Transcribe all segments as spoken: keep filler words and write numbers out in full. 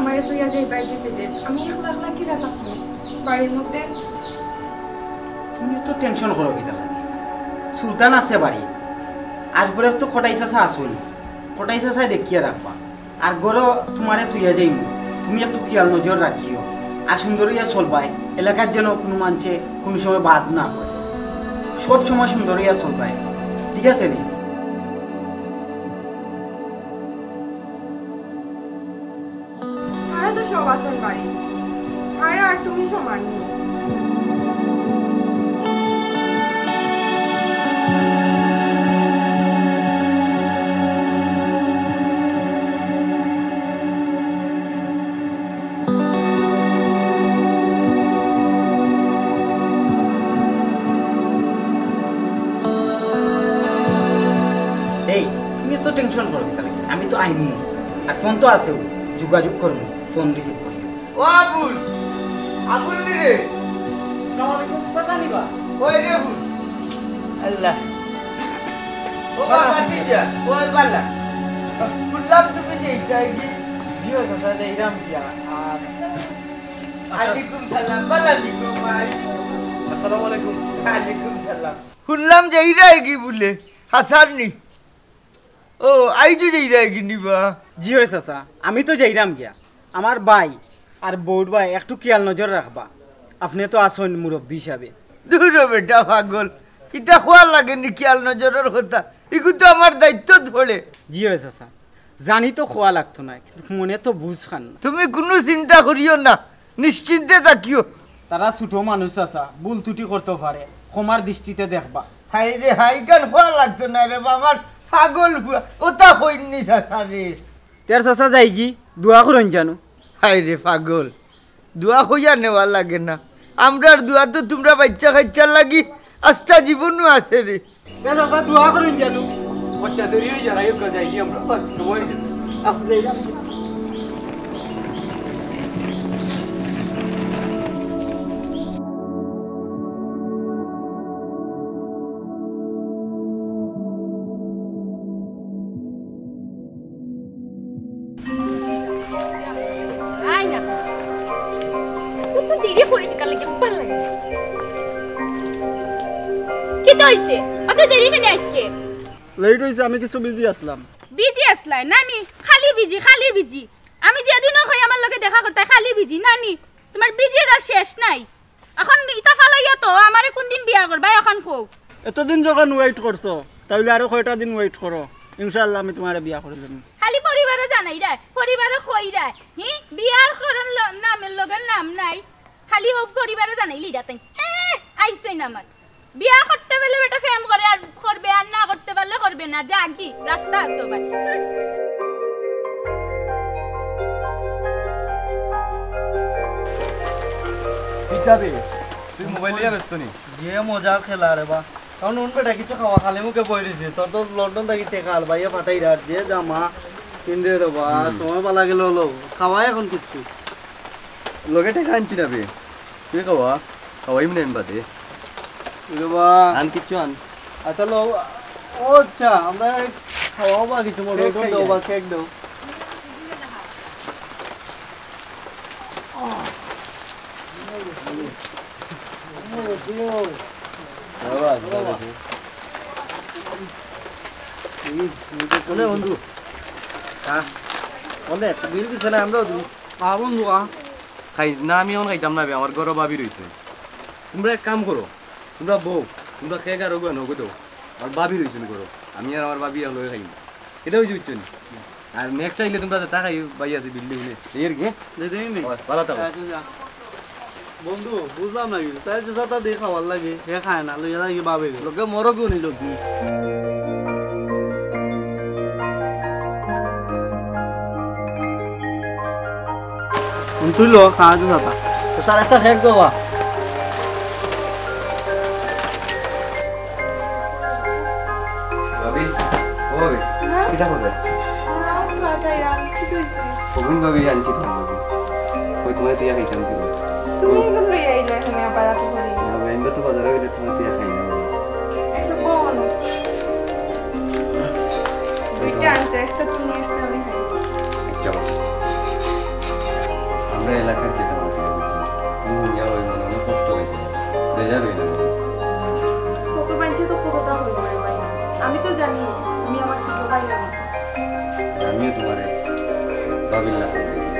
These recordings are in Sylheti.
আমারে তুইয়া যাইবায় গি বিদেশ, আমি একলা একলা কিলা থাকমু বাড়ির মধ্যে? তুমি অত টেনশন করো কিতার লাগি? সুলতান আছে বাড়ি, আর পরে তো কটাই চাচা আছইন, কটাই চাচায় দেখিয়া রাখবা। আর ঘরো তুমারে তুইয়া যাইমু, তুমি একটু খিয়াল নজর রাখিও। আর সুন্দর অইয়া চলবায়, এলাকার যেন কুনু মানষে কুনু সময় বাদ না কয়, সব সময় সুন্দর অইয়া চলবায়, ঠিক আছে নি? তারা তো সব আছইন বাড়ি, তারা আর তুমি সমান নি। এই, তুমি অত টেনশন করো কিতার লাগি? আমি তো আইমু, আর ফোন তো আছে, যোগাযোগ করমু, ফোন রিসিভ করিও। ও আবুল, আবুল নি রে? আসসালামু আলাইকুম, চাচা নি বা? ওই রে আবুল। আল্লাহ। ও বাবা, ভাতিজা, ওই বালা। শুনলাম তুমি যাইতায় গি। জি অয় চাচা, যাইরাম গিয়া। আর আলাইকুম সালাম, বালা নি গো ভাই। আসসালামু আলাইকুম। ওয়ালাইকুম সালাম। শুনলাম যাইরায় গি বুলে, হাছার নি? ও, আইজও যাইরায় গি নি বা? জি অয় চাচা, আমি তো যাইরাম গিয়া। আমার ভাই আর বউর ভাই একটু খিয়াল নজর রাখবা, আপনে তো আছইন মুরব্বি হিসাবে। দুরো বেটা পাগল, ইতা কওয়া লাগে নি খিয়াল নজরর কথা? ইগু তো আমার দায়িত্বত পড়ে। জি অয় চাচা, জানি তো কওয়া লাগতো নায়, কিন্তু মনে তো বুঝ খান না। তুমি কুনু চিন্তা করিও না, নিশ্চিন্তে থাকিও। তারা ছোট মানুষ চাচা, ভুল ত্রুটি করতো পারে, ক্ষমার দৃষ্টিতে দেখবা। হায় রে হায়, ইখান কওয়া লাগতো নায় রে বা, আমার পাগল পুয়া, অতা কইন নি চাচা রে। তে চাচা যাইগি, দোয়া করইন জানু। হায় রে পাগল, দোয়া কইয়া নেওয়া লাগে না। আমরার দোয়া তো তুমরা বাইচ্চা কাইচ্চার লাগি আস্তা জীবনও আছে রে। তে চাচা দোয়া করইন জানু। আচ্ছা, দেরি অই যার, আইউক্কা যাইগি আমরা। সময় অই গেছে। আয় না। অত দেরি করি কিতার লাগি, ভালা লাগে না। কিতা অইছে? অত দেরি কেনে আইজকে? লেট অইছে, আমি কিছু বিজি আছলাম। বিজি আছলায়? না নি, খালি বিজি, খালি বিজি। আমি যেদিনও কই আমার লগে দেখা করতায়, খালি বিজি। না নি, তুমার বিজির আর শেষ নাই। অখন ইতা ফালাইয়া তো আমারে কুনদিন বিয়া করবায়, অখন কও। এতদিন যখন ওয়েট করছো, তাইলে আরো কয়টা দিন ওয়েট করো, ইনশাআল্লাহ আমি তুমারে বিয়া করি দিমু। খালি পরিবারে জানাইরায়, পরিবারে কইরায়, হি, বিয়ার করন ল-, নামের লগে নাম নাই, খালি অউ পরিবারে জানাইলিরা তাইন। এহ, আইছইন আমার। বিয়া করতে পারলে বেটা প্রেম করে আর করবে, আর না করতে পারলে করবে না। যা কি রাস্তা আছে ভাই। হুম। কিতা বে? তুই মোবাইল লইয়া ব্যস্ত নি? যে মজার খেলা রে বা। কারণ অন বেটা কিছু খাওয়া খালি মুখে বই রইছে। তোর তো লন্ডন থাকি টেকা আল ভাইয়া পাঠাইরা, যে জামা কিনরে রে বা, হুম। সময় বালা গেল অইলো। খাওয়াই অখন কিচ্ছু। লগে টেকা আনছি না বে। তুই খাওয়া, খাওয়াই মনে আমি বাদে। রে বা। আন কিচ্ছু আন। আচ্ছা, লো, ও আচ্ছা, আমরা খাওয়াও বা কিছু, মোটামুটি কেক খাই দাও বা যাই। কেক দাও। বাবা, বাবা। কোনে বন্ধু? হ্যাঁ? কোনে? বিল দিছে না, আমরাও দিব। আ, বন্ধু, আ। খাই না, আমি অখন খাইতাম না বে, আমার ঘরো ভাবি রইছে। তুমরা এক কাম করো, তুমরা বও, তুমরা কেক আর অগুয়ান অগু দেও। আমার ভাবি রইছইন ঘরো, আমি আর আমার ভাবি একলগে খাইমু। ইটা অইছে, বুঝছো নি? আর নেক্সট আইলে তুমরা যেতা খাই, ভাই আছে বিল্ডিং নে। এই আর কি, হ্যাঁ? দে, দে, নে। বাস, ভালা থাকো। আচ্ছা, যা। বন্ধু, বুঝলাম না কিছু। তাই যে যেতা দিয়া খাওয়ার লাগে, হে খায় না, লইয়া যায় কি ভাবিরে। লগে মরগও নি লগে। তুই ল, খা, তুই খা। তো স্যার, একটা ফেক দেওয়া। ভাবি, ও ভাবি, হ্যাঁ? কিতা করবে? আহ, তো আটাই রাম, কি কইছে? কবিন ভাবি আনছি তোমার ভাবি। ওই তোমার তুই আর খাইতাম কি? তুমি এখন লই আইলে এখানে আবার এত করি। না, ভাই, আমরা তো বাজারে গেলে তোমার তুই আর খাই না। আচ্ছা, বল। দুইটা আনছো, একটা তুমি, একটা আমি খাই। আচ্ছা, বাবা। এলাকার যেটা মাটি হয়েছে, তুমি নিয়ে ওই মনে অনেক কষ্ট হয়েছে, বেজার হয়ে যাবে। কত মানষে তো কতটা হইব রে ভাই, আমি তো জানি তুমি আমার ছোট ভাই। আমি আমিও তোমারে ভাবির লাখান দেখি,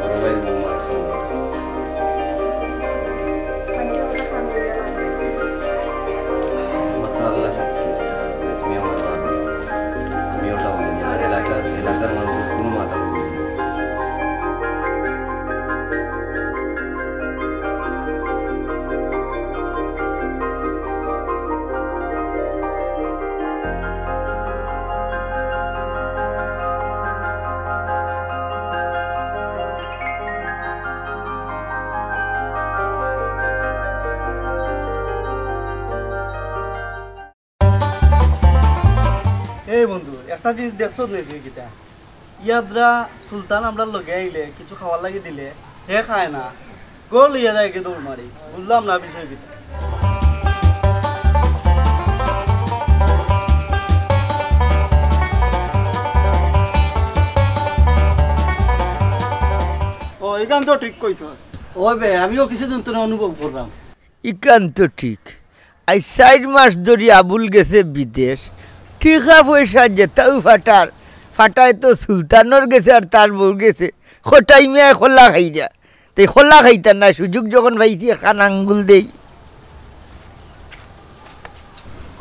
বড় ভাইয়ের বউ মার সমান। মানষে কথা কান করিয়া লাভ নাই। একমাত্র আল্লাহ সাক্ষী, তুমি আমার ভাবি। আমি ওটা বলি না। আর এলাকার, এলাকার মানুষের কোনো মাথা ব্যথা নেই। এই বন্ধু, একটা জিনিস দেখছো নি তুই কিতা? ইয়াদরা সুলতান আমরার লগে আইলে, কিছু খাওয়ার লাগি দিলে, হে খায় না, ঘর লইয়া যায় গিয়া দৌড় মারি। বুঝলাম না বিষয় কিতা। ও, ইখান তো ঠিক কইছস। ওই বে, আমিও কিছুদিন তোরে অনুভব করলাম। ইখান তো ঠিক। আইজ চাইর মাস ধরি আবুল গেছে বিদেশ, টেকা পয়সা যেতাউ ফাটার, ফাটায় তো সুলতানর গেছে আর তার বউর গেছে। কটাই মিয়ায় কলা খাইরা, তে কলা খাইতা না, সুযোগ যখন পাইছি একখান আঙ্গুল দেই।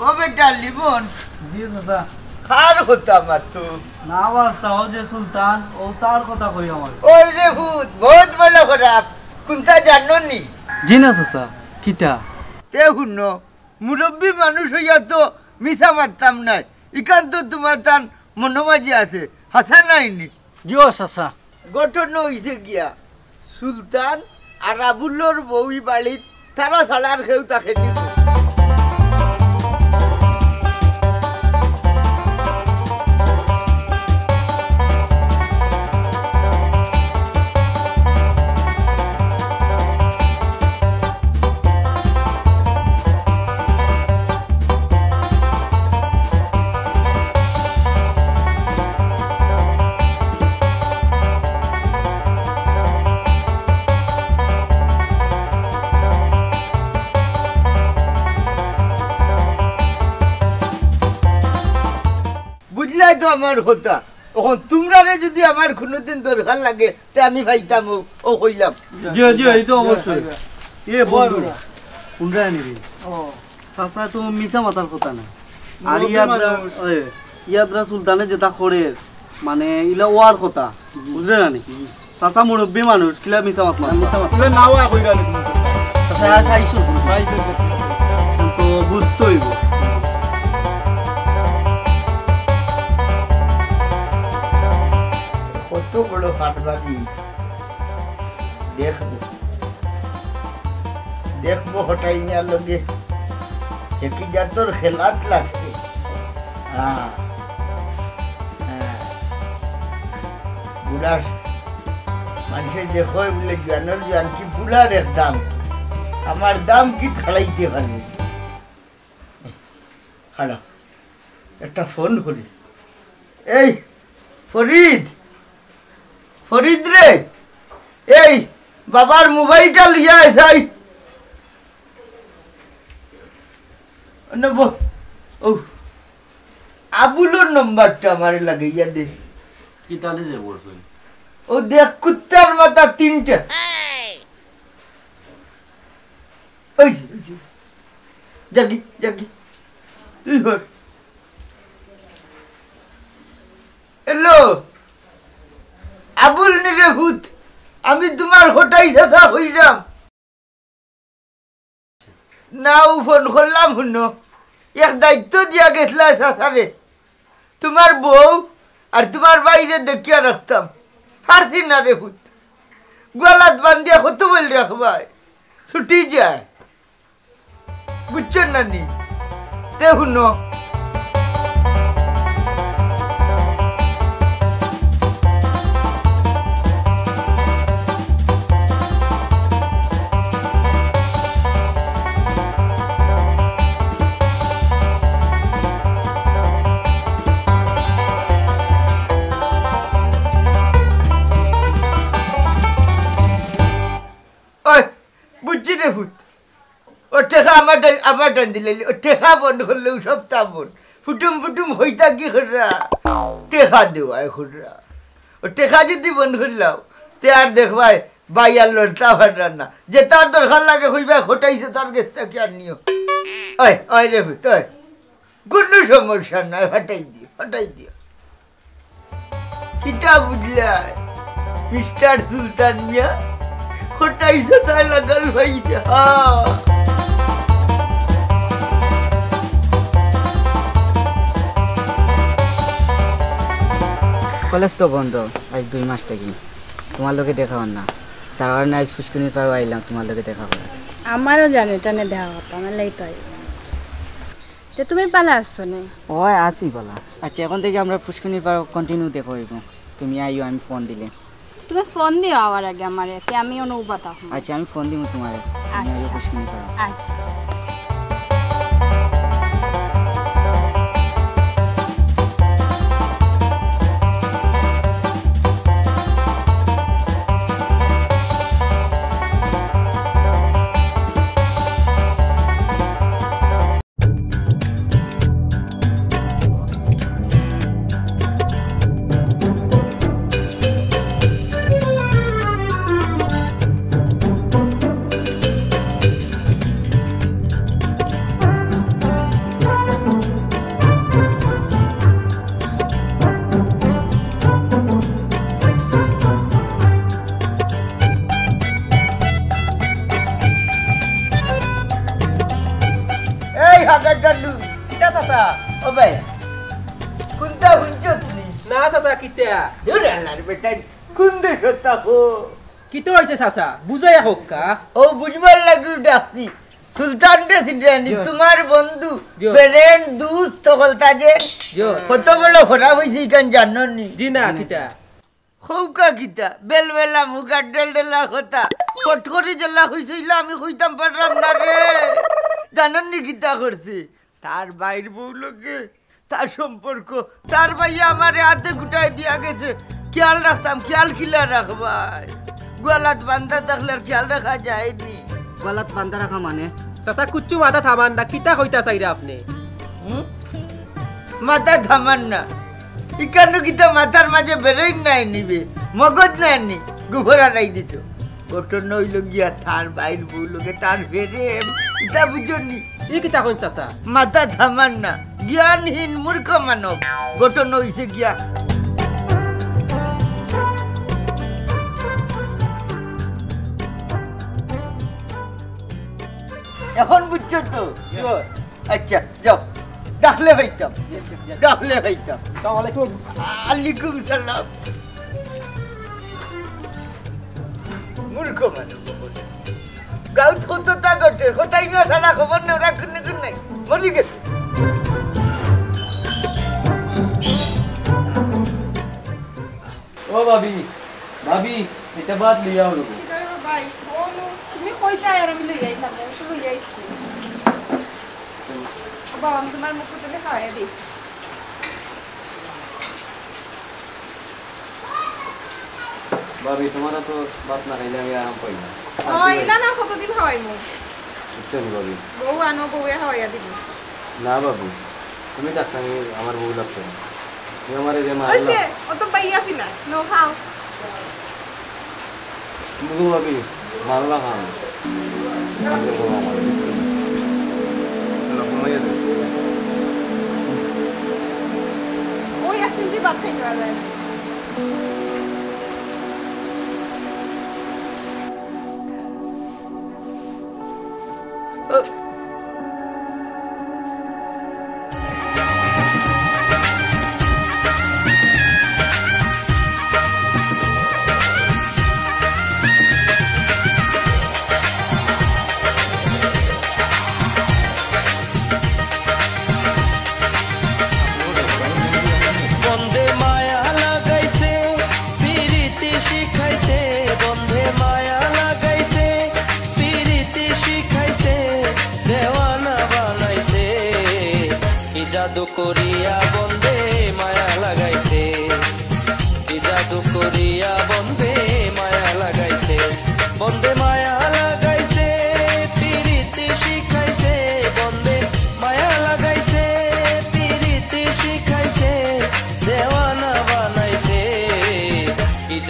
ও বেটা লিমন, জি চাচা। কার কথা মাতো? না বা চাচা, ও যে সুলতান, ও তার কথা কই আমার। ওই রে ভূত, বহুত বড় খারাপ। কুনটা জানো নি? জি না চাচা, কিতা? তে হুনো, মুরব্বি মানুষ অইয়া তো মিছা মাততাম নায়। ইখান তো তুমার তান মনো মাঝে আছে, হাছা নায় নি? জি ও চাচা। ঘটনা অইছে গিয়া, সুলতান আর আবুলর বউ ই বাড়িত তারা ছাড়া আর কেউ থাকে নি। বুঝলায় তো আমার কথা। অখন তুমরারে যুদি আমার কুনুদিন দরকার লাগে, তে আমি পাইতাম, অউ, অউ কইলাম। জি, জি, এই তো অবশ্যই। এ বন্ধু, হুনরায় নি রে? ও। চাচা তো মিছা মাতার কথা না। আর মুরব্বি ইয়াদরা, মানুষ। ওই, ইয়াদরা সুলতানে যেটা করে, মানে, ইলা অওয়ার কথা, বুঝলে না নি? চাচা মুরব্বি মানুষ, কিলা মিছা মাত মাত? মিছা মাত। তুমি না অওয়া কইরা নি তুমি? চাচা, আর খাইছো? খাইছো। তো বুঝতে অইব। কত বড় ফাটবাজি। দেখবো। দেখবো হটাই না লগে। একই জাতর খেলাত লাগছে। হ্যাঁ। হ্যাঁ। বুড়ার মানষে যে কয় বুলে জোয়ানর জোয়ান কি বুড়ার এক দাম। আমার দাম কি খাড়াইতে পারবে? খাড়া। একটা ফোন করি। এই, ফরিদ, ফরিদ রে, এই, বাবার মোবাইলটা লইয়া আয় চাই। অনো ব-, ও, আবুলর নম্বরটা আমারে লাগাইয়া দে। কিতা দে যে বলছইন? ও দেখ, কুত্তার মাথা তিনটা। ওই যে, ওই যে। যাগি, যাগি। তুই হর। হ্যালো, আবুল নি রে ভূত, আমি তুমার হটাই চাচা হইরাম। না, ও ফোন করলাম হুনো, এক দায়িত্ব দিয়া গেছলা চাচারে, তুমার বউ আর তুমার ভাইরে দেখিয়া রাখতাম, পারছি না রে ভূত, গলাত বান্ধিয়া কত বইল রাখবায়, ছুটি যায়। বুঝছো না নি? তে হুনো। টেকা আমার টান, আমার টান দিলে, ও টেকা বন্ধ করলে ও সব তা বন্ধ। ফুটুম ফুটুম হইতা কি কররা? টেকা দেওয়ায় কররা। ও টেকা যদি বন্ধ করলাও, তে আর দেখবায়, ভাই আর লড়তা পাররা না। যে তার দরকার লাগে, কইবা, খটাইছে তার গেছ থাকি আর নিও। ওই, ওই রে পুত, ওই। কুনু সমস্যা নাই, ফাটাই দিও, ফাটাই দিও। কিতা বুঝলায়, মিস্টার সুলতান মিয়া? খটাইছে তাই লাগাল পাইছে, হ্যাঁ। কলেজ তো বন্ধ আজ দুই মাস থাকি। তোমার লগে দেখা অর না। যার কারণে আজ ফুসকুনির পাড়ো আইলাম তোমার লগে দেখা করাত। আমারও জানে টানে দেখা করতাম, আমার লাই তো আইলাম। তে তুমি ভালা আছো নি? ওই আছি ভালা। আচ্ছা, এখন থাকি আমরা ফুসকুনির পাড়ো continue দেখা অইবো। তুমি আইও, আমি ফোন দিলে। তুমি ফোন দিও আমার আগে আমারে, তে আমি অনো উবা থাকমু। আচ্ছা, আমি ফোন দিমু তোমারে। তুমি আইও আচ্ছা। ফুসকুনির পাড়ো। আচ্ছা। এই হাগার ডান্ডু। কিতা চাচা? ও ভাই, কুনতা হুনছো তুমি? না চাচা, কিতা? দূর আল্লাহর বেটা, কুন দেশো থাকো? কিতা অইছে চাচা? বুঝাইয়া কউক্কা। ও বুঝবার লাগি ডাকছি। সুলতান রে চিনরানি, জি। তোমার বন্ধু, জি। ফ্রেন্ড, দুস্ত, হকলতা যে জি। কত বড় খারাপ অইছে ইখান জানো নি? জি না, কিতা? কউক্কা কিতা? বেলবেলা মুখ আর ডেলডেলা কথা। ফট করি যেলা কইছইলা আমি কইতাম পাররাম না রে। জানো নি কিতা করছে? তার ভাইর বউ লগে তার সম্পর্ক, তার ভাইয়ে আমারে আতে গুটাই দিয়া গেছে। খিয়াল রাখতাম, খিয়াল কিলা রাখবায়? গোয়ালাত বান্ধা থাকলে আর খিয়াল রাখা যায়নি। গোয়ালাত বান্ধা রাখা মানে? চাচা, কুচ্ছু মাথাত হামান না, কিতা কইতা চাইরা আপনে? হুম? মাথাত হামান না? ইখানো কিতা মাথার মাঝে বেরেইন নাই নি বে? মগজ নাই নি? গোবর আড়াই দিত। ঘটনা অইলো গিয়া তার ভাইর বউ লগে তার প্রেম, ইতা বুঝো নি? ই কিতা কইন চাচা? মাথাত হামান না, জ্ঞানহীন মূর্খ মানব। ঘটনা অইছে গিয়া। এখন বুঝছো তো? জি। আচ্ছা, যাও। ডাকলে পাইতাম। জি, জি, জি। ডাকলে পাইতাম। আসসালামু আলাইকুম। আলাইকুম সালাম। মূর্খ মানুষ বহুত। গাঁওত কততা ঘটে, কটাই না ছাড়া খবর নেই, ওরা কুন্নু কুন্নু নাই। মরি গেছে। ও ভাবি, ভাবি, এটা ভাত লইয়া আও। কি করে গো ভাই? ও নু, তুমি কইতায় আর আমি লইয়া আইতাম, অবশ্য লইয়া আইছি। বাবা, আমি তোমার মুখ তুলে খাওয়াই দিই। ভাবি, তোমার তো ভাত না খাইলে আমি আরাম পাই না। ও, ইলা না কতদিন খাওয়াইমু? বুঝছো নি ভাবি? বউ আনো, বউয়ে খাওয়াইয়া দিব। না ভাবি, তুমি ডাক্তার, আমার বউ লাগতো না। তুমি আমার এই যে মা অইছে, ও তো বাইয়া ফিলা, নো খাও। কিন্তু ভাবি, মারলা খান। ওই এক চিমটি ভাত খাইতে পারবে। বন্ধে মায়া লাগাইছে, পিরিতি শিখাইছে, বন্ধে মায়া লাগাইছে, পিরিতি শিখাইছে, দেওয়ানা বানাইছে। কি জাদু করিয়া বন্ধে মায়া লাগাইছে, কি জাদু করিয়া বন্ধে মায়া লাগাইছে, বন্ধে মায়া লাগাইছে, পিরিতি শিখাইছে।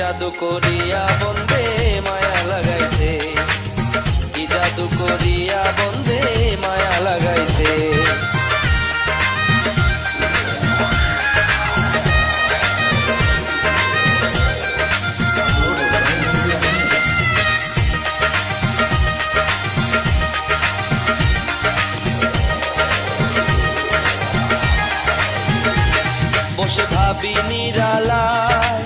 জাদু করিয়া বন্দে মায়া লাগাইছে, কি জাদু করিয়া বন্দে মায়া লাগাইছে। বসে ভাবি নিরালায়,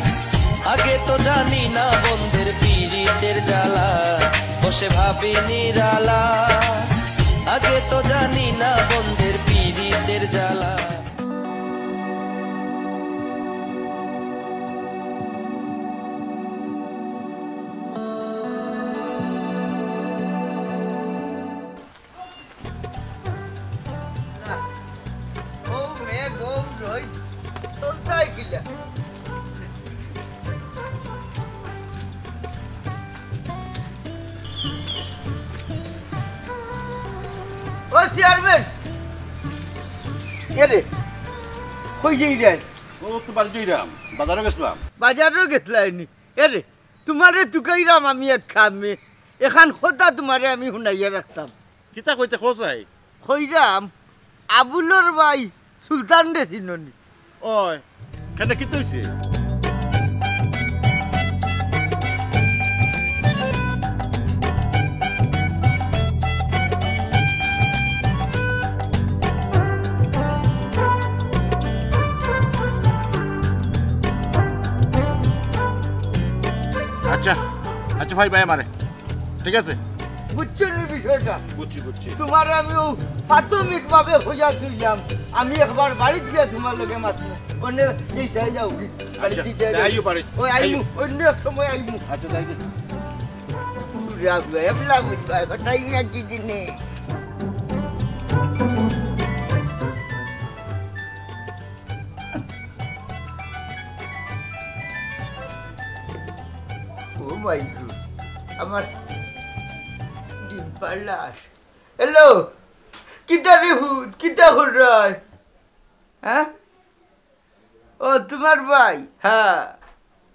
আগে তো জানি না বন্ধের পিরিতের জ্বালা। বসে ভাবি নিরালায়, আগে তো জানি না বন্ধের পিরিতের জ্বালা। ও মেঘ, ও রইদ, চলতায় কিলা? ও চেয়ারম্যান, এরে, কই যাইরায়? ও তো বাড়ি যাইরাম, বাজারো গেছলাম। বাজারো গেছলায়নি? এরে, তুমারে তুকাইরাম আমি এক কামে, এখান কথা তুমারে আমি হুনাইয়া রাখতাম। কিতা কইতে কও চাই? কইরাম, আবুলর ভাই সুলতানরে চিনো নি? অয়, কেনে কিতা অইছে? আচ্ছা, আচ্ছা ভাই, ভাই আমারে। ঠিক আছে? বুঝছো নি বিষয়টা? বুঝছি, বুঝছি। তুমারে আমি অউ প্রাথমিকভাবে কইয়া দিলাম, আমি একবার বাড়িত গিয়া তুমার লগে মাতি। অন্য এই যাই যাও কি? বাড়িত আচ্ছা, যাই যাই যাও। আইও বাড়িত। ওই আইমু, আইও। অন্য এক সময় আইমু। আচ্ছা, যাই যাই। পুরা বুয়া, এবলা বুঝবা, এখন টাইম আর দিদি নেই। ও মাই গড, আমার ডিম্পার লাশ। হ্যালো, কিতা রে হুত, কিতা কররায়? হ্যাঁ? ও, তুমার ভাই? হ্যাঁ।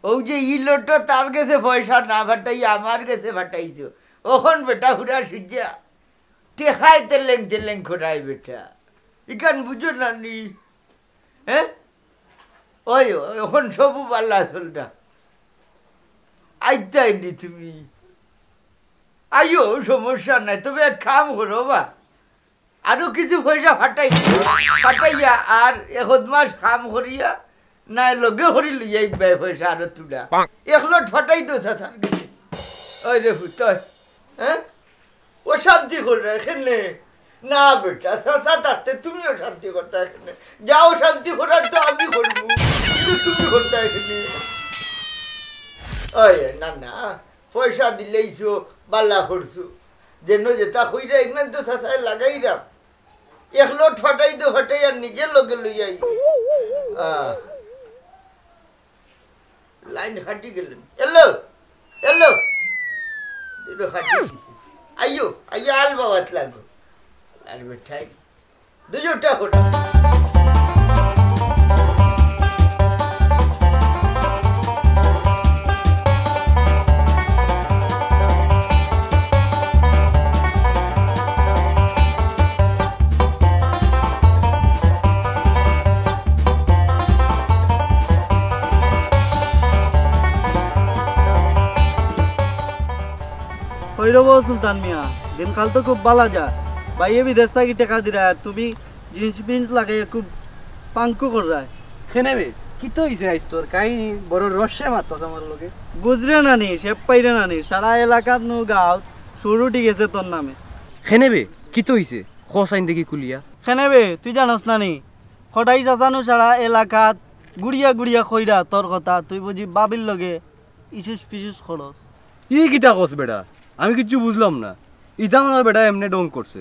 অউ যে ই লোকটা তার গেছে পয়সা না ফাটাই আমার গেছে ফাটাইছো। অখন বেটা হুরা সুজা। টেকায় তেলেং তেলেং করায় বেটা। ইখান বুঝো না নি? হ্যাঁ? ওই, ওই, অখন সবু বালা চলরা। আইতায় নি তুমি? আইও, সমস্যা নাই। তবে এক কাম করো বা, আরো কিছু পয়সা ফাটাই, ফাটাইয়া আর এক মাস কাম করিয়া, না লগে করি লইয়া আইবায় পয়সা আরো তুলা। এক লট ফাটাই দেও চাচার গেছে। ওই রে পুত, ওই। হ্যাঁ? অশান্তি কররা কেনে? না বেটা, চাচা থাকতে তুমি অশান্তি করতায় কেনে? যা অশান্তি করার তো আমি করমু, কিন্তু তুমি করতায় কেনে? ওই, না, না, পয়সা দিলাইছো, বালা করছো। যেন যেতা কইরা, এগুলান তো চাচায় লাগাইরা। এক লট ফাটাই দেও, ফাটাই আর নিজে লগে লইয়া আই। আহ। লাইন কাটি গেলেন। এলো, এলো। দুটো কাটি দিছে। আইও, আইও, আল বাবাত লাগো। আর বেঠাই। দুইটা করে। কই রবো সুলতান মিয়া, দিনকাল তো খুব বালা যা। ভাইয়ে বিদেশ থাকি টেকা দিরা, আর তুমি জিন্স পিন্স লাগাইয়া খুব পাঙ্কু কররায়। কেনে বে, কিতা অইছে আইজ তোর? কাহিনী বড় রহস্যে মাতস আমার লগে। বুঝরে না নি, শেপ পাইরে না নি, সারা এলাকাত নু গাঁওত সুর উঠি গেছে তোর নামে। কেনে বে, কিতা অইছে? কও চাইন দেখি খুলিয়া। কেনে বে, তুই জানস না নি? কটাই চাচা নু সারা এলাকাত ঘুরিয়া ঘুরিয়া কইরা তোর কথা, তুই বুঝি ভাবির লগে ইসুস পিসুস করস। ই কিতা কস বেটা? আমি কিচ্ছু বুঝলাম না। ইতা মনে অয় বেটা এমনে ঢং করছে।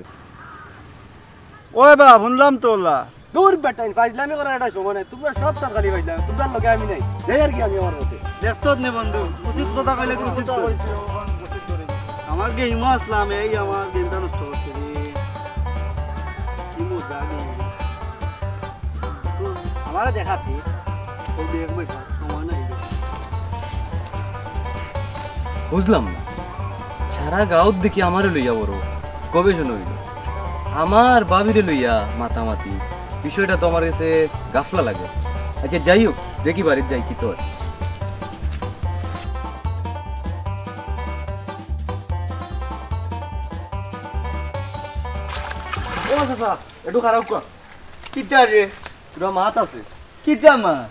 ওই বা, হুনলাম তো অলা। দূর বেটা, ই ফাইজলামি করার একটা সময় নাই। তুমরা সব তার খালি ফাইজলামি। তুমরার লগে আমি নাই। যাই আর কি আমি আমার মতে। দেখছত নে বন্ধু, উচিত কথা কইলে কি উচিত কই। আমার গেইমো আসলাম, এই আমার গেইমটা নষ্ট করছে রে। কি মজা গেইম। আমারে দেখাতে, ও দেখ বেটা, সময় নাই। বুঝলাম না, সারা গাঁওত দেখি আমারে লইয়া বড় গবেষণা অইলো, আমার ভাবিরে লইয়া মাতামাতি, বিষয়টা তো আমার গেছে গাফলা লাগে। আচ্ছা, যাই হোক, দেখি বাড়িত যাই কিতা অয়। ও চাচা, একটু খাড়াউক্কা। কিতা রে? পুরা মাত আছে। কিতা মাত?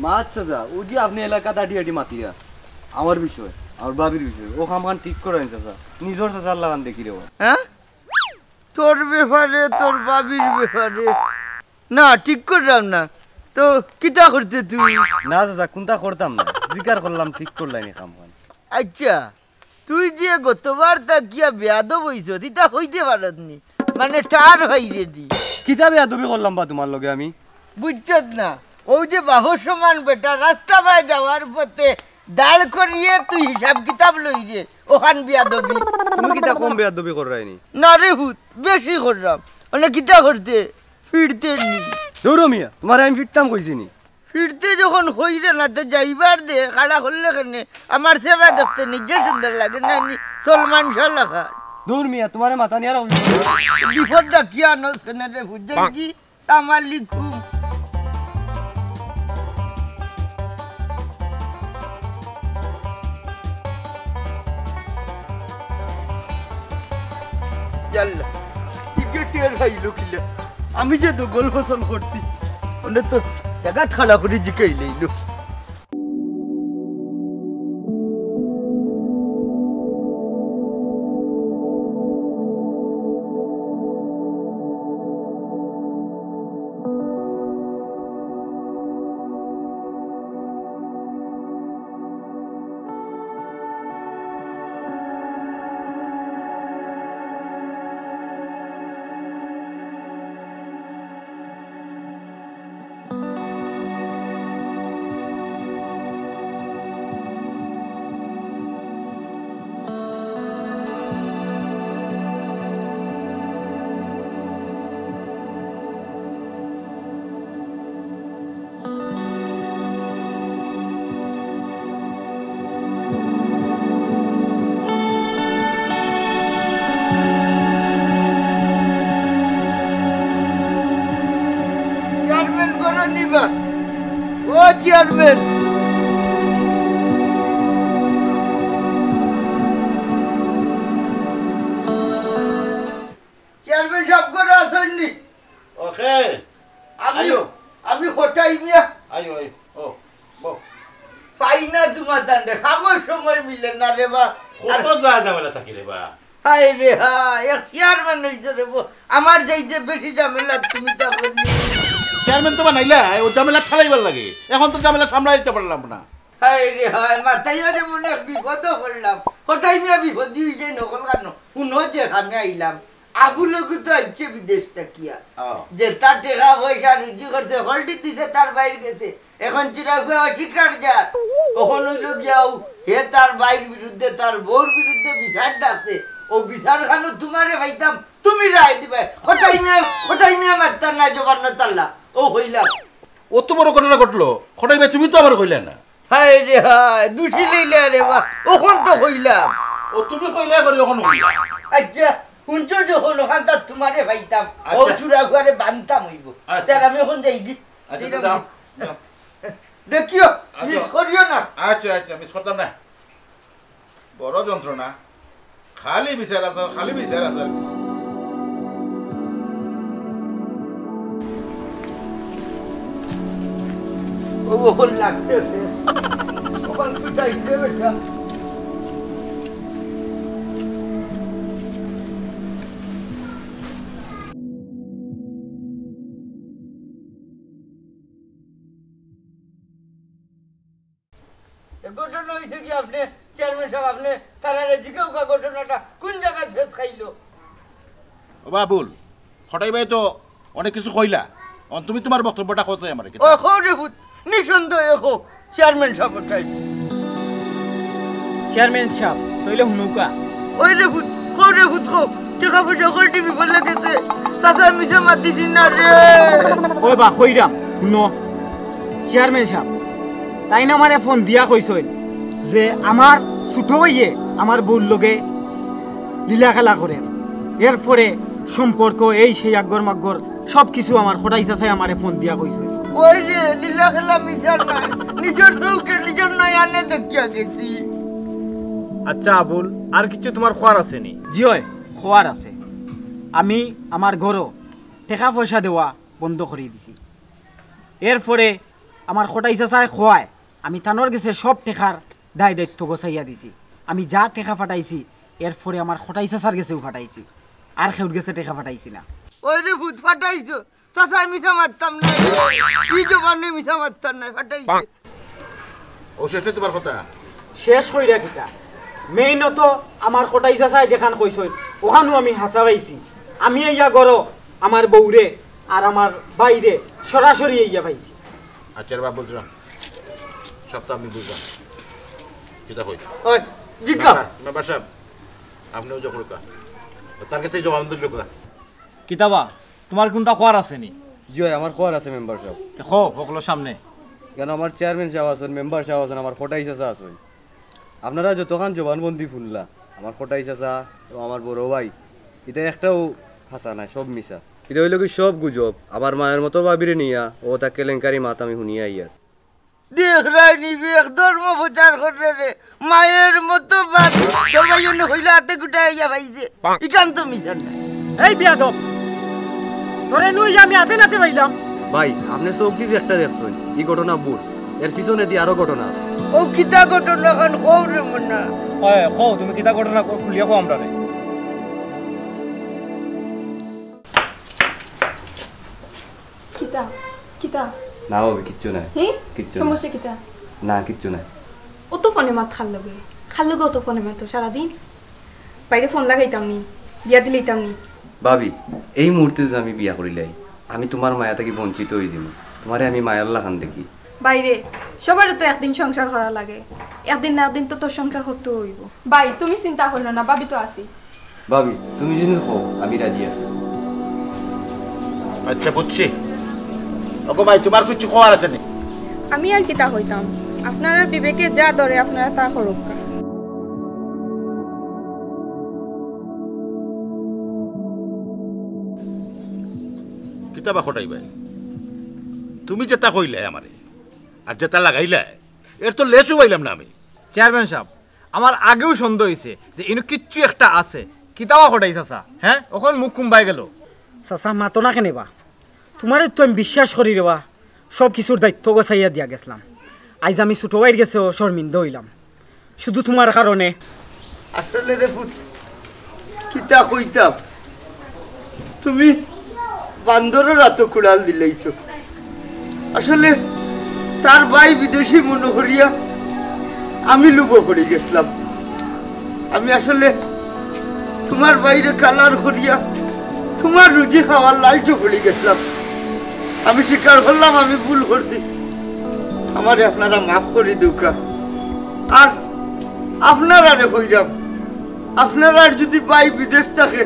মাত চাচা, অউ যে আপনে এলাকাত আড্ডি আড্ডি মাতিয়া আমার বিষয়, আমার ভাবির বিষয়, অউ কামখান ঠিক করইন চাচা, নিজর চাচার লাখান দেখিরে বা। হ্যাঁ? তোর ব্যাপারে, তোর ভাবির ব্যাপারে? না, ঠিক করলাম না। তো কিতা করতে তুই? না চাচা, কুনতা করতাম না, জিকার করলাম, ঠিক করলায়নি কামখান। আচ্ছা, তুই যে গতবার থাকিয়া বেয়াদব অইছস, ইতা কইতে পারস নি? মানে, ঠার অইরে নি। কিতা বেয়াদবি করলাম বা তুমার লগে আমি? বুঝছস না, অউ যে বাফর সমান বেটা রাস্তা বায় যাওয়ার পথে দাঁড় করিয়া তুই হিসাব কিতাব লইরে, অখান বেয়াদবি। তুমি কিতা কম বেয়াদবি কররায়নি? না রে পুত, বেশি কররাম। মানে কিতা করতে? ফিরতে নি। দৌড়ো মিয়া, তুমারে আমি ফিরতাম কইছি নি। ফিরতে যখন কইরে না, তে যাইবার দে, খাড়া করলে কেনে? আমার চেহারা দেখতে নিজে সুন্দর লাগে না নি, সলমান শাহ লাখান। দূর মিয়া, তুমারে মাথা নিয়া রাখো। বিপদ ডাকিয়া আনস কেনে রে, বুঝছস কি? সালাম আলাইকুম। ইয়াল্লা, ইগে টের পাইলো কিলা? আমি যে দোগল ফসল করছি, অনে তো জাগাত খাড়া করি জিকাইলাইলো। চেয়ারম্যান ঘরো নি বা? ও চেয়ারম্যান। চেয়ারম্যান সাব ঘরো আছইন নি? ওকে। আমি, আইও। আমি কটাই মিয়া। আইও, আইও। ও, বও। পাই না তুমার তানরে, কামর সময় মিলে না রে বা। আর কত যা ঝামেলা থাকি রে বা। হায় রে হায়, এক চেয়ারম্যান অইছো রে বা। আমার যাইতে বেশি ঝামেলা তুমি তা করনি। চেয়ারম্যান তো বানাইলা, অউ ঝামেলা ঠেলাইবার লাগি। এখন তো ঝামেলা সামলাইতে পারলাম না। হায় রে হায়, মাথায় যে মনে বিপদো পড়লাম। কটাই মিয়া বিপদি অই যায় নকল কানো। হুনো যে আমি আইলাম। আগুর লগু তো আইছে বিদেশ থাকিয়া। ও। যে তার টেকা পয়সা রুজি করছে, হকলটি দিছে তার ভাইর গেছে। এখন চুরাগুয়া অস্বীকার যার। অখন অইলো গিয়াউ, হে তার ভাইর বিরুদ্ধে, তার বউর বিরুদ্ধে বিচার ডাকছে। অউ বিচার খানো তুমারে পাইতাম, তুমি রায় দিবায়। কটাই মিয়া, কটাই মিয়া মাততা না, জবান না তাল্লা। অউ কইলাম। অত বড় ঘটনা ঘটলো, কটাই মিয়া তুমি তো আমারে কইলা না। হায় রে হায়, দুষি লইলা রে বা, অখন তো কইলাম। ও তুমি কইলা করি অখন কইলা। আচ্ছা, হুনছো যখন অখানতা তুমারে পাইতাম, অউ আচ্ছা। চুরাগুয়ারে বানতাম অইবো। আচ্ছা। তে আমি অখন যাইগি। আচ্ছা, দিলাম। যাও, যাও। দেখিও, আচ্ছা। মিস করিও না। আচ্ছা, আচ্ছা, মিস করতাম না। বড় যন্ত্রণা। খালি বিচার আছে, খালি বিচার আছে। ও, ও লাগছে। ওখান ছুটাইছে বেটা। এ ঘটনা অইছে কি আপনে, চেয়ারম্যান সাব, আপনে তারারে জিকাউক্কা ঘটনাটা কুন জাগাত ফেস খাইলো? ও বাবুল, কটাই ভাই তো অনেক কিছু কইলা, অখন তুমি তুমার বক্তব্যটা কও চাই আমারে। ও, কও রে পুত, নিঃসন্দেহে কও, চেয়ারম্যান সাব কটাই। চেয়ারম্যান সাব, তইলে হুনউক্কা। ওই রে পুত, কও রে পুত, কও। টেকা পয়সা হকলটি বিপদ লাগেছে। চাচা মিছা মাত দিছি না রে। ওই বা, কইরাম, হুনো। চেয়ারম্যান সাব, তাইন আমারে ফোন দিয়া কইছইন যে আমার ছোট ভাইয়ে আমার বউর লগে লীলা খেলা করের। এরপরে সম্পর্ক, এই সেই, আগর মাগর সব কিছু আমার কটাই চাচায় আমারে ফোন দিয়া কইছে। ওই রে, লীলা খেলা মিছা নায়, নিজর চউখে নিজর নয়নে দেখিয়া গেছি। আচ্ছা আবুল, আর কিছু তুমার কওয়ার আছে নি? জি অয়, কওয়ার আছে। আমি আমার ঘরো টেকা পয়সা দেওয়া বন্ধ করি দিছি। এরপরে আমার কটাই চাচায় কওয়ায় আমি তানর গেছে সব টেকার দায় দায়িত্ব গছাইয়া দিছি। আমি যা টেকা পাঠাইছি, এরপরে আমার কটাই চাচার গেছেও পাঠাইছি, আর কেউর গেছে টেকা পাঠাইছি না। ওই রে পুত, পাঠাইছো। চাচায় মিছা মাততাম নায়, ই জবানে মিছা মাততাম নায়, পাঠাইছে। ও শেষ নি তুমার কথা? শেষ কইরা কিতা? মেইন তো আমার কটাই চাচায় যেখান কইছইন, ওখানও আমি হাছা পাইছি। আমি আইয়া ঘরো আমার বউরে আর আমার ভাইরে সরাসরি আইয়া পাইছি। আচ্ছা রে বাপ, বুঝলাম, সব তো আমি বুঝলাম। কিতা কই? ওই, জিজ্ঞা। মেম্বার, মেম্বার সাব, আপনে ওই যে করুকা, তার গেছে জবান দিল করুকা। কিতা বা, তুমার কুনতা কওয়ার আছে নি? জি অয়, আমার কওয়ার আছে মেম্বার সাব। তে কও, হকলর সামনে। কেন, আমার চেয়ারম্যান সাব আছইন, মেম্বার সাব আছইন, আমার কটাই চাচা আছইন। আপনারা যতখান জবানবন্দি হুনলা, আমার কটাই চাচা এবং আমার বড় ভাই, ইতা একটাও হাছা নায়, সব মিছা। ইতা অইলো কি সব গুজব। আবার মায়ের মতো ভাবিরে নিয়া ও তা কেলেঙ্কারি মাত আমি হুনিয়া আইয়ার। দেখরায় নি বে, এক ধর্ম প্রচার কররে রে, মায়ের মতো ভাবি। তোর ভাই অনে কইলা আতে গুটাইয়া পাইছে, ইখান তো মিছা নায়। এই বেয়াদব, তোরে নুই আমি আতে নাতে পাইলাম। ভাই, আপনে চউখদি যে একটা দেখছইন, ই ঘটনা ভুল, এর পিছনেদি আরো ঘটনা আছে। ও কিতা ঘটনা খান কও রে মুন্না? ওই, কও, তুমি কিতা ঘটনা কও, খুলিয়া কও আমরারে। কিতা? কিতা? না ভাবি, কিচ্ছু নাই। হি? কিচ্ছু নাই। সমস্যা কিতা? না, কিচ্ছু নাই। অত ফোনে মাত কার লগে? কার লগে অত ফোনে মাতো সারাদিন? বাইরে ফোন লাগাইতাম নি, বিয়া দিলাইতাম নি। ভাবি, এই মুহূর্তে যদি আমি বিয়া করিলাই, আমি তুমার মায়া থাকি বঞ্চিত অইযিমু। তুমারে আমি মায়ার লাখান দেখি। বাইরে, সবারও তো একদিন সংসার করা লাগে, একদিন না একদিন তো তোর সংসার করতে অইবো। ভাই, তুমি চিন্তা করিও না, ভাবি তো আছি। ভাবি, তুমি যদি কও, আমি রাজি আছি। আচ্ছা, বুঝছি। ওগো ভাই, তুমার কিচ্ছু কওয়ার আছে নি? আমি আর কিতা কইতাম, আপনারার বিবেকে যা ধরে আপনারা তা করউক্কা। কিতা বা কটাই ভাই, তুমি যেতা কইলায় আমারে, আর যেতা লাগাইলায়, এর তো লেচও পাইলাম না আমি। চেয়ারম্যান সাব, আমার আগেও সন্দেহ অইছে যে ইনো কিচ্ছু একটা আছে। কিতা বা কটাই চাচা, হে? অখন মুখ কুম্বাই গেল। চাচা, মাতো না কেনে বা? তুমারে তো আমি বিশ্বাস করি রে বা, সব কিছুর দায়িত্ব গছাইয়া দিয়া গেছলাম। আইজ আমি ছোট ভাইর গেছেও শর্মিন্দা অইলাম, শুধু তুমার কারণে। আসলে রে পুত, কিতা কইতাম, তুমি বান্দরর আতো কুড়াল দিলাইছো। আসলে তার ভাই বিদেশি মনো করিয়া আমি লুভো পড়ি গেছলাম। আমি আসলে তুমার ভাইরে কালার করিয়া তুমার রুজি খাওয়ার লালচো পড়ি গেছলাম। আমি স্বীকার করলাম আমি ভুল করছি, আমারে আপনারা মাফ করি দেউক্কা। আর আপনারারে কইরাম, আপনারার যদি ভাই বিদেশ থাকে,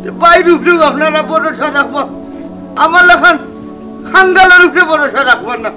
তে ভাইর উপরেউ আপনারা ভরসা রাখবা, আমার লাখান কাঙ্গালর উপরে ভরসা রাখবা না।